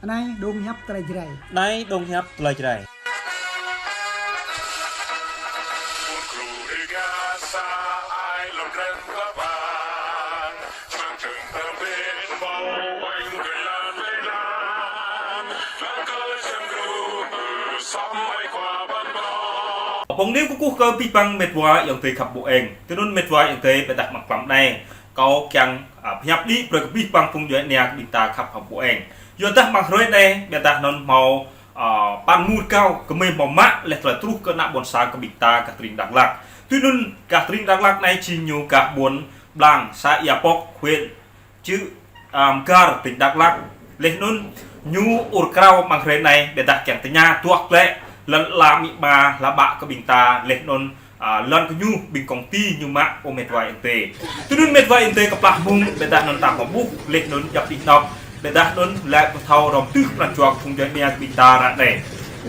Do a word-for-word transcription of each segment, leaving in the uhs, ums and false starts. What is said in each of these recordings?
Anai dong hiăp tơlơi Jrai. Anai dong hiăp tơlơi Jrai. Pơ̆ng niu kơkuh kơ abih bang met wa ayŏng adơi khăp ƀu eng. Tui anŭn met wa ayŏng adơi ƀôdah mơ̆ng klăm anai. Kâo kiăng, a, pơhiăp đĭ brơi kơ abih bang phung djuai ania kơ ƀing ta khăp hơ̆m ƀu eng. Yua dah mơ̆ng hrơi anai, ƀôdah anŭn hmâo, a, păn mur kâo, kơmơi hmâo mă, laih tơlơi truh kơ ană ƀôn sang kơ ƀing ta gah tơring Dak Lak. Tui anŭn gah tơring Dak Lak anai či ñu gah ƀôn Blang, să Ia Pŏk, huyện Čư̆, a, Mơgar, tỉnh Dak Lak. Laih anŭn ñu ur krao mơ̆ng hrơi anai, ƀôdah kiăng tơña duah glaĭ, lŏn ala amĭ ama, ala ƀă kơ ƀing ta, laih anŭn a, lŏn kơ ñu ƀing công ty ñu mă ơ met wa ayŏng adơi. Tui anŭn met wa ayŏng adơi kơplah mơ̆ng, ƀôdah anŭn ta hmâo ƀuh, laih anŭn djŏp anih anŏ, ƀôdah anŭn lĕ pơthâo hrŏm tơ̆ pran jua phung djuai ania kơ ƀing ta ră anai.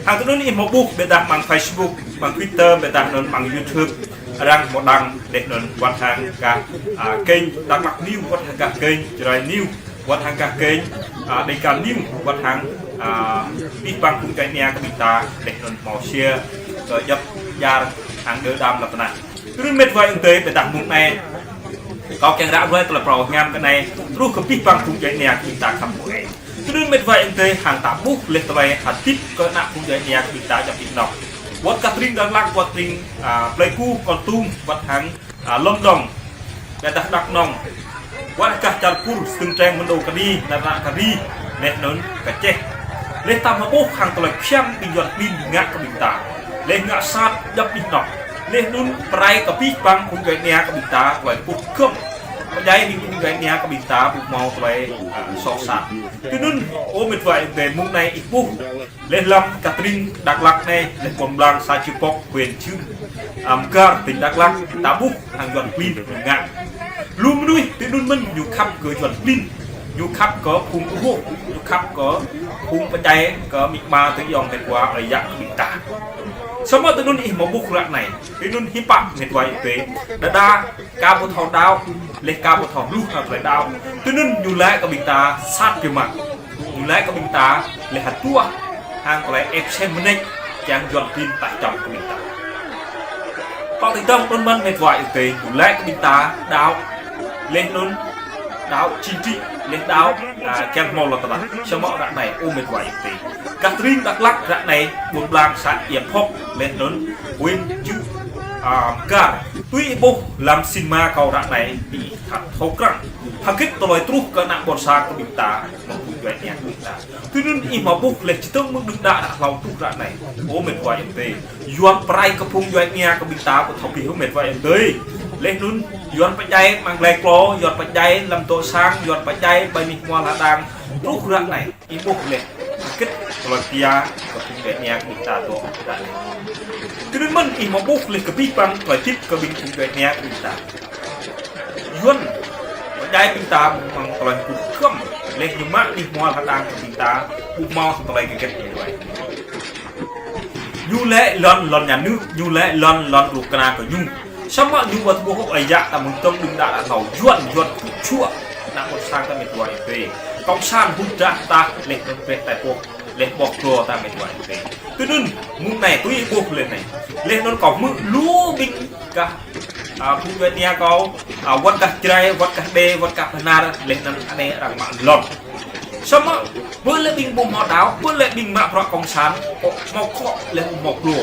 Hăng tui anŭn ih hmâo ƀuh, ƀôdah mơ̆ng Facebook, mơ̆ng Twitter, ƀôdah anŭn mơ̆ng YouTube, arăng hmâo đăng, laih anŭn wơ̆t hăng gah, a, kênh Dak Lak News, wơ̆t hăng gah kênh Jrai News, wơ̆t hăng gah kênh, a, Dega News, wơ̆t hăng, a, abih bang phung djuai ania kơ ƀing ta, laih anŭn hmâo share kơ djŏp jar hăng đơ đam lŏn tơnah. Tui anŭn met wa ayŏng adơi, ƀôdah mơ̆ng anai, kâo kiăng ră ruai tơlơi phrâo hiam kơ anai, truh kơ abih bang phung djuai ania kơ ƀing ta khăp ƀu eng. Tui anŭn met wa ayŏng adơi, hăng ta ƀuh laih tơlơi hơdip kơ ană phung djuai ania kơ ƀing ta djŏp anih anŏ. Wơ̆t gah tơring Dak Lak, wơ̆t tơring, a, Pleiku, Kon Tum, wơ̆t hăng a, Lâm Đồng, ƀôdah Dak Nông, wơ̆t gah čar Kur, Stung Treng, Mơndô Kơdi, Nara Kơdi, laih anŭn Kơčeh. Laih ta hmâo ƀuh hăng tơlơi phiăn ƀing Yuan klin ngă kơ ƀing ta. Laih ngă sat djŏp anih anŏ. Laih anŭn pơrai kơ abih bang phung djuai ania kơ ƀing ta, tơlơi pơkŏm. Pơdjai ƀing phung djuai ania kơ ƀing ta, ƀu hmâo tơlơi, a, soh sat. Tui anŭn, ơ met wa ayŏng adơi, mơ̆ng anai ih ƀuh. Laih lăm gah tơring Dak Lak anai, laih ƀôn Blang să Čư̆ Pŏk, huyện Čư̆, a, Mơgar, tỉnh Dak Lak, ta ƀuh hăng Yuan klin ñu ngă. Lu mơnuih tui anŭn mơ̆n ñu khăp kơ Yuan klin, ñu khăp kơ phung kơkuh, ñu khăp kơ phung pơdjai kơ amĭ ama tơ ayŏng met wa ơi yă kơ ƀing ta. Samơ̆ tui anŭn ih hmâo ƀuh ră anai, tui anŭn hiư̆m pă met wa ayŏng adơi, đơđa, ka ƀu thâo đaŏ, laih ka ƀu thâo hluh hăng tơlơi đaŏ. Tui anŭn ñu laĭ kơ ƀing ta sat biă mă. Ñu laĭ kơ ƀing ta, laih hơduah, hăng tơlơi ĕp sem mơneč, kiăng Yuan klin tah čăm kơ ƀing ta. Pŏk tơdang anŭn mơ̆n met wa ayŏng adơi, ñu laĭ kơ ƀing ta đaŏ, laih anŭn đaŏ chính trị, laih đaŏ, a, kiăng hmâo lŏn tơnah. Samơ̆ ră anai, ơ met wa ayŏng adơi. Gah tơring Dak Lak ră anai, ƀôn Blang să Ia Pŏk, laih anŭn huyện Čư̆, a, Mơgar. Tui ih ƀuh lăm sinima kâo ră anai, ih khăp thâo krăn. Hơget tơlơi truh kơ ană ƀôn sang kơ ƀing ta, mơ̆ng phung djuai ania kơ ƀing ta. Tui anŭn ih hmâo ƀuh laih čơdơ̆ng mơ̆ng đưm đă đă hlâo truh ră anai. Ơ met wa ayŏng adơi. Yuan pơrai kơ phung djuai ania kơ ƀing ta ƀu thâo pih ơ met wa ayŏng adơi. Laih anŭn Yuan pơdjai mơ̆ng glai klô, Yuan pơdjai lăm dŏ sang, Yuan pơdjai ƀơi anih hmua hơđang. Truh ră anai. Ih ƀuh laih, hơget tơlơi pia kơ phung djuai ania kơ ƀing ta dŏ ră anai. Tui anŭn mơ̆n ih hmâo ƀuh laih kơ abih bang tơlơi hơdip kơ ƀing phung djuai ania kơ ƀing ta. Yuan pơdjai ƀing ta mơ̆ng tơlơi kŭt kơm, laih ñu mă anih hmua hơđang kơ ƀing ta, ƀu hmâo tơlơi hơget ñu laĭ. Ñu laĭ lŏn, lŏn nhà nước, ñu laĭ lŏn, lŏn rŭ kơna kơ ñu. Samơ̆ ñu wơ̆t ƀuh ơi yă ta mơ̆ng tơ̆ng đưm đă đă hlâo Yuan, Yuan kŭt čuă, ană ƀôn sang ta met wa ayŏng adơi. Cộng sản hŭt drah ta laih anŭn prĕ tai pôk, laih ƀŏk glô ta met wa ayŏng adơi. Tui anŭn, mơ̆ng anai tui ih ƀuh laih anai. Laih anŭn kâo hmư̆ lu ƀing gah, a, phung djuai ania kâo, a, wơ̆t gah Jrai, wơ̆t gah Đê, wơ̆t gah Bahnar, laih anŭn anai arăng mă lŏn. Samơ̆, ƀơi lĕ ƀing ƀu hmâo đaŏ, ƀơi lĕ ƀing mă bruă cộng sản, kơ hmâo kŏ laih hmâo glô.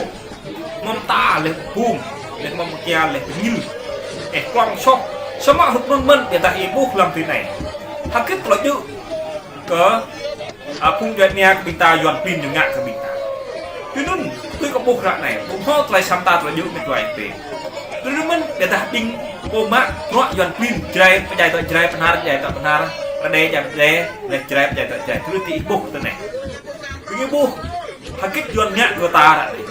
Hmâo mơta laih hmâo bum, laih hmâo mơkia laih hmâo ñil. Ĕh, klŏng soh. Samơ̆ hrup anŭn mơ̆n ƀiădah ih ƀuh lăm tui anai. Hơget tơlơi djơ̆ kơ, a, phung djuai ania kơ ƀing ta Yuan klin ñu ngă kơ ƀing ta. Tui anŭn, tui kâo ƀuh ră anai, ƀu hmâo tơlơi săm ta tơlơi djơ̆ met wa ayŏng adơi. Tui anŭn mơ̆n, ƀiădah ƀing pô mă bruă Yuan klin, Jrai pơdjai tơ Jrai, Bahnar pơdjai tơ Bahnar, Rađê pơdjai tơ Rađê, laih Jrai pơdjai tơ Jrai. Tui anŭn tui ih ƀuh tui anai. Tui ih ƀuh, hơget Yuan ngă kơ ta ră anai.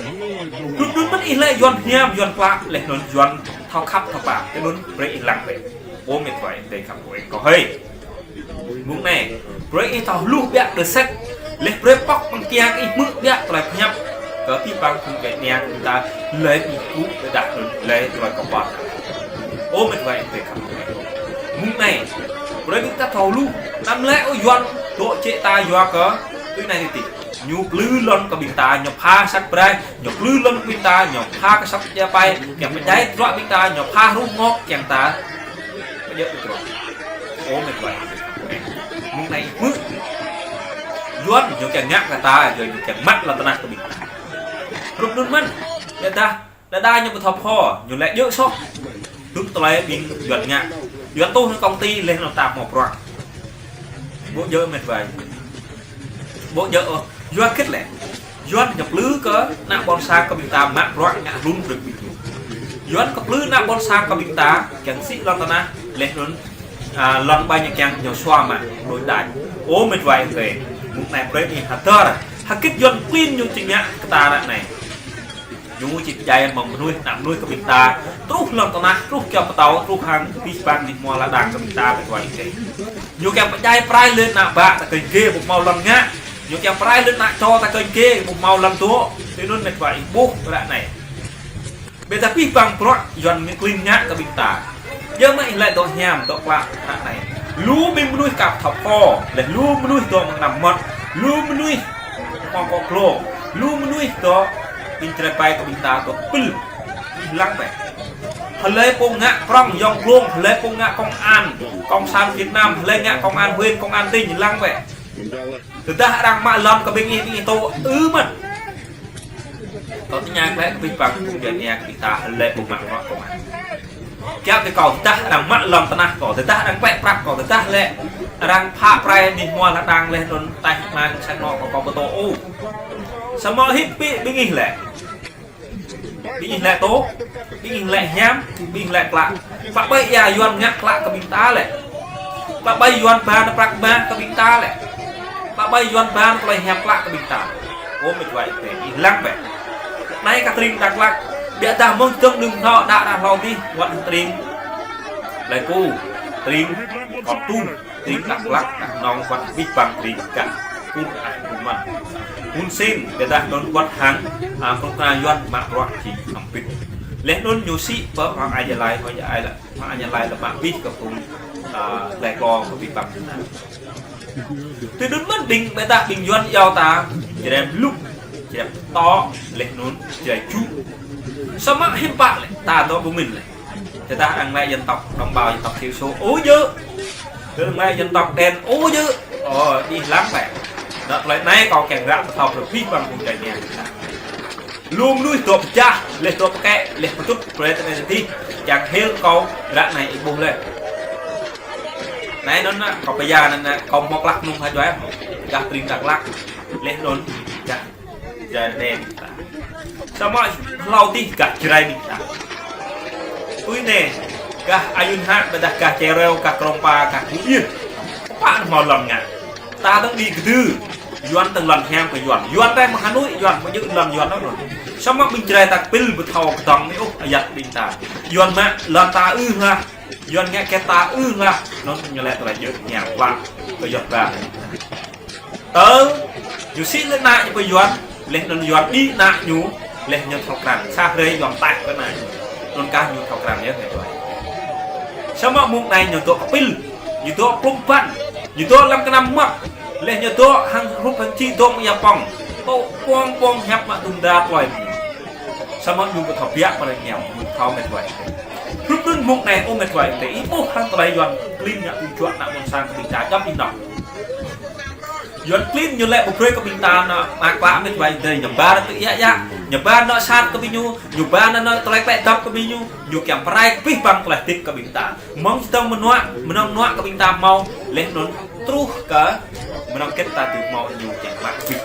Tui anŭn mơ̆n ih laĭ Yuan hiam, Yuan klă, laih anŭn Yuan thâo khăp thâo pap, tui anŭn brơi ih lăng brơi. Ơ met wa ayŏng adơi khăp ƀu eng kâo hơi. Mơ̆ng anai, brơi ih thâo hluh biă đơ sĕt, laih brơi pŏk pơ̆ng kiăng ih hmư̆ biă tơlơi pơhiăp kơ abih bang phung djuai ania kơ ƀing ta, laih ih kŭ đơđah anŭn, laih tơlơi kơƀah. Ơ met wa ayŏng adơi khăp ƀu eng. Mơ̆ng anai, brơi ƀing ta thâo hluh, anăm laĭ ôh Yuan dŏ jĕ ta yua kơ Anai tih, ñu plư lŏn kơ ƀing ta, ñu pha sat braih, ñu plư lŏn kơ ƀing ta, ñu pha kơ sat ia pai, kiăng pơdjai bruă ƀing ta, ñu pha rŭng ngŏk kiăng ta pơdjai bruă. Ơ met wa. Mơ̆ng anai hmư̆. Yuan ñu kiăng ngă kơ ta, Yuan ñu kiăng mă lŏn tơnah kơ ƀing ta. Hrup anŭn mơ̆n, yua dah đơđa ñu pơthâo pho, ñu lĕ djơ̆ soh. Hrup tơlơi ƀing Yuan ngă. Yuan tuh nao công ty leh nao tam mơ̆ bruă. Ƀu djơ̆ met wa. Ƀu djơ̆ ôh. Yuan kĭt lĕ. Yuan ñu plư kơ ană ƀôn sang kơ ƀing ta mă bruă ngă hlŭn brơi ƀing ñu. Yuan kơ plư ană ƀôn sang kơ ƀing ta kiăng sĭ lŏn tơnah leh anŭn, a, lŏn ƀai ñu kiăng ñu sua mă đôč đač. Ơ met wa ơi. Mơ̆ng anai brơi ih hơdơr. Hơgĕt Yuan klin ñu či ngă kơ ta ră anai. Ñu či pơdjai mơ̆ng mơnuih, ană mơnuih kơ ƀing ta. Truh lŏn tơnah, truh kơyâo pơtâo, truh hăng abih bang anih hmua lŏn đang kơ ƀing ta, met wa ơi. Ñu kiăng pơdjai prai leh ană ƀă ta kơnh gê, ƀu hmâo lŏn ngă. Ñu kiăng pơrai leh ană čô ta kơnh gê, ƀu hmâo lŏn dŏ. Tui anŭn met wa ih ƀuh ră anai. Ƀiădah abih bang bruă Yuan ñu klin ngă kơ ƀing ta. Yua mơ̆ ih lĕ dŏ hiam, dŏ klă ră anai. Lu ƀing mơnuih ka pơthâo pho, leh lu mơnuih dŏ mơ̆ng anăm mơmŏt, lu mơnuih hmâo akŏ glông, lu mơnuih dŏ ƀing Jrai ƀai kơ ƀing ta dŏ pil. Ih lăng bĕ. Hlơi pô ngă prŏng yŏng glông, hlơi pô ngă công an, cộng sản Việt Nam, hlơi ngă công an huyện, công an tỉnh, lăng bĕ. Tơdah arăng mă lŏn kơ ƀing ih, ƀing ih tŭ ư mơ̆n. Kâo tơña glaĭ kơ abih bang phung djuai ania kơ ƀing ta hlơi pô mă prăk kơ mă. Kiăng kơ kâo tơdah arăng mă lŏn tơnah kâo, tơdah arăng klĕ prăk kâo, tơdah lĕ arăng pha prai anih hmua lŏn đang leh anŭn taih mang sang anŏ kâo, kâo ƀu tŭ ôh. Samơ̆ hĭ ƀing ih lĕ. Ƀing ih lĕ tŭ, ƀing ih lĕ hiam, ƀing ih lĕ klă. Pă ƀai ia Yuan ngă klă kơ ƀing ta lĕ. Pă ƀai Yuan ba nao prăk mah kơ ƀing ta lĕ. Pă ƀai Yuan ba nao tơlơi hiam klă kơ ƀing ta. Ơ met wa ih tê, ih lăng bĕ. Anai kơ tring Dak Lak, ƀiădah mơ̆ng tơ̆ng đưm nao đă đă hlâo dih, wơ̆t tring Pleiku, tring Kon Tum. Tring Dak Lak, Dak Nông wơ̆t abih bang tring gah Kur ah Kur mơ̆n. Hun Sen, ƀiădah anŭn wơ̆t hăng, a, kơnuk kơna Yuan mă bruă či hơmpit. Leh anŭn ñu sĭ pơ Hoàng Anh Gia Lai, Hoàng Anh Gia Lai lĕ, Hoàng Anh Gia Lai lĕ mă abih kơ phung, a, Pleiku kơ abih bang. Tui anŭn mơ̆n ƀing, ƀiădah ƀing Yuan iâu ta, Jrai Mluk, Jrai Pơtô, leh anŭn Jrai Ju. Samơ̆ hiư̆m pă lĕ, ta dŏ ƀu mĭn lĕ. Tơdah arăng lĕ dân tộc, đồng bào dân tộc thiểu số, ơ djơ̆. Tơdah arăng lĕ dân tộc đen, ơ djơ̆. Ơ, ih lăng bĕ. Đơ̆ tơlơi anai kâo kiăng ră pơthâo brơi abih bang phung djuai ania. Lu mơnuih dŏ pơčah, leh dŏ pơkĕ, leh pơčut, brơi tơlơi tơdih. Kiăng hil kâo ră anai ih ƀuh leh. Anai anŭn nă, kâo pơyua anŭn nă, kâo hmâo klă kơnung hơjuai. Gah tring Dak Lak. Leh anŭn, gah Jrai Đen ta. Samơ̆ hlâo dih gah Jrai Đen ta. Tui anai, gah Ayun Hă, ƀiădah gah Jrai Reo, gah Krông Pa, gah Phú Yên. Pă hmâo lŏn ngă. Ta dơ̆ng đĭ kơdư. Yuan dơ̆ng lŏn hiam kơ Yuan. Yuan rai mơ̆ng Hà Nội, Yuan mơ̆ djơ̆ lŏn Yuan anŭn. Samơ̆ ƀing Jrai ta pil ƀu thâo kơdŏng anai ôh ayăt ƀing ta. Yuan mă lŏn ta ư hă. Yuan ngă kơ ta ư hă. Anŭn ñu lĕ tơlơi djơ̆ hiam klă. Kơ Yuan ba. Tơ, ñu sĭ lĕ ană ñu pơ Yuan, leh anŭn Yuan đĭ ană ñu, leh ñu thâo krăn, sa hrơi Yuan taih kơ ană ñu. Anŭn kah ñu thâo krăn yơh, met wa. Samơ̆ mơ̆ng anai ñu dŏ kơpil, ñu dŏ plŭm păn, ñu dŏ lăm kơnăm mơmŏt, leh ñu dŏ hăng hrup hăng čih dŏ mơ̆ng ia pŏng. Tŭ pŏng pŏng hiăp mă dŭm đa plơi. Samơ̆ ñu ƀu thâo biă pơ rơngiao, ƀu thâo met wa. Hrup anŭn mơ̆ng anai ơ met wa, tơ ih ƀuh hăng tơlơi Yuan klin ngă tui čuă ană ƀôn sang kơ ƀing ta djŏp ih nŏ. Yuan klin ñu lĕ ƀu brơi kơ ƀing ta nă mă klă met wa ơi, ñu ba nă tơ ia ia, ñu ba nă sat kơ ƀing ñu, ñu ba nă tơlơi klĕ dăp kơ ƀing ñu, ñu kiăng pơrai kơ abih bang tơlơi hơdip kơ ƀing ta. Mơ̆ng čơdơ̆ng mơnuă, mơnơ̆ng mơnuă kơ ƀing ta hmâo, leh anŭn truh kơ mơnơ̆ng hơgĕt ta tŭ hmâo ñu kiăng mă abih.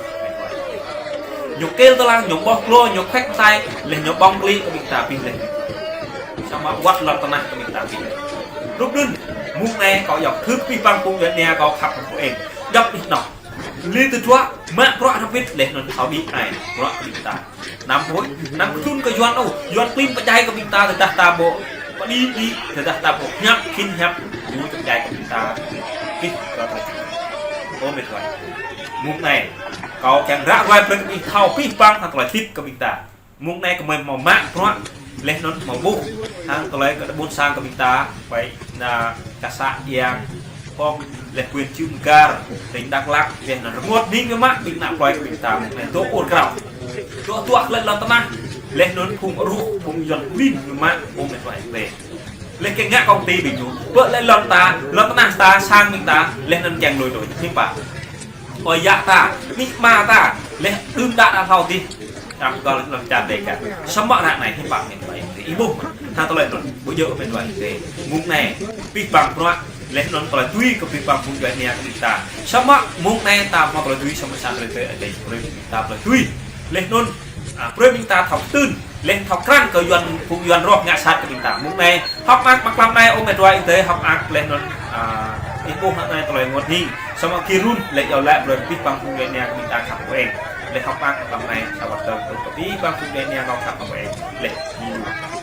Ñu kil tơlang, ñu ƀuh glô, ñu khuĕk tai, leh ñu ƀơ̆ng klĭ kơ ƀing ta abih leh. Samơ̆ wơ̆t lŏn tơnah kơ ƀing ta abih. Hrup anŭn, mơ̆ng anai kâo iâu kơ abih bang phung djuai ania kâo khăp kơ ƀing ih. Djŏp ih nŏ. Lĕ tơdruă, mă bruă rơbit leh anŭn thâo đĭ ai, bruă kơ ƀing ta. Anăm ƀuh, anăm kơtŭn kơ Yuan ôh, Yuan klin pơdjai kơ ƀing ta tơdah ta ƀu pơđĭ đĭ, tơdah ta ƀu hiăp, khĭn hiăp, ñu pơdjai kơ ƀing ta. Abih kơ ta. Ơ met wa. Mơ̆ng anai, kâo kiăng ră ruai brơi kơ ih thâo abih bang hăng tơlơi hơdip kơ ƀing ta. Mơ̆ng anai kơmơi hmâo mă bruă, leh anŭn hmâo ƀuh, hăng tơlơi kơ ƀôn sang kơ ƀing ta, ƀai nă kơ să yang, pŏk, Laih huyện Cư M'gar, tỉnh Đắk Lắk, laih anŭn rơngot hning biă mă, ƀing ană plơi kơ ƀing ta, laih dŏ ur krao. Dŏ tuă laih lŏn tơnah, laih anŭn phung ruh, phung Yuan klin biă mă, ôm laih tuă ih tê. Laih kiăng ngă công ty ƀing ñu, pơ laih lŏn ta, lŏn tơnah ta, sang ƀing ta, laih anŭn kiăng lui đuaĭ, hiư̆m pă. Ơi yă ta, amĭ ama ta, laih đưm đă đă hlâo dih. Tam kơ lŏn čar Đêga. Samơ̆ ră anai hiư̆m pă mĕt wa ih tê. Ih ƀuh, hă tơlơi anŭn, ƀu djơ̆ mĕt wa ih tê. Mơ̆ng anai, pih pang bruă, laih anŭn tơlơi tui kơ pih pang phung djuai ania kơ ƀing ta. Samơ̆ mơ̆ng anai ta hmâo tơlơi tui, samơ̆ sa tơlơi tui, ơi yă, brơi ƀing ta tơlơi tui. Laih anŭn, a, brơi ƀing ta thâo tơtưn, laih thâo krăn kơ Yuan, phung Yuan rŏh ngă sat kơ ƀing ta. Mơ̆ng anai, hơ̆k mơak mơ̆ng tlam anai, ơ mĕt wa ih tê, hơ̆k mơak laih anŭn, a, ih ƀuh hă anai tơlơi rơngot hning. Samơ̆ gir run, laih yua laih brơi pih pang phung djuai ania kơ ƀing ta khăp pơ-eng. Laih hơ̆k mơak mơ̆ng tlam anai, sa wơ̆t tơl kơ pih pang phung djuai ania kơ khăp pơ-eng. Laih, ih ƀuh.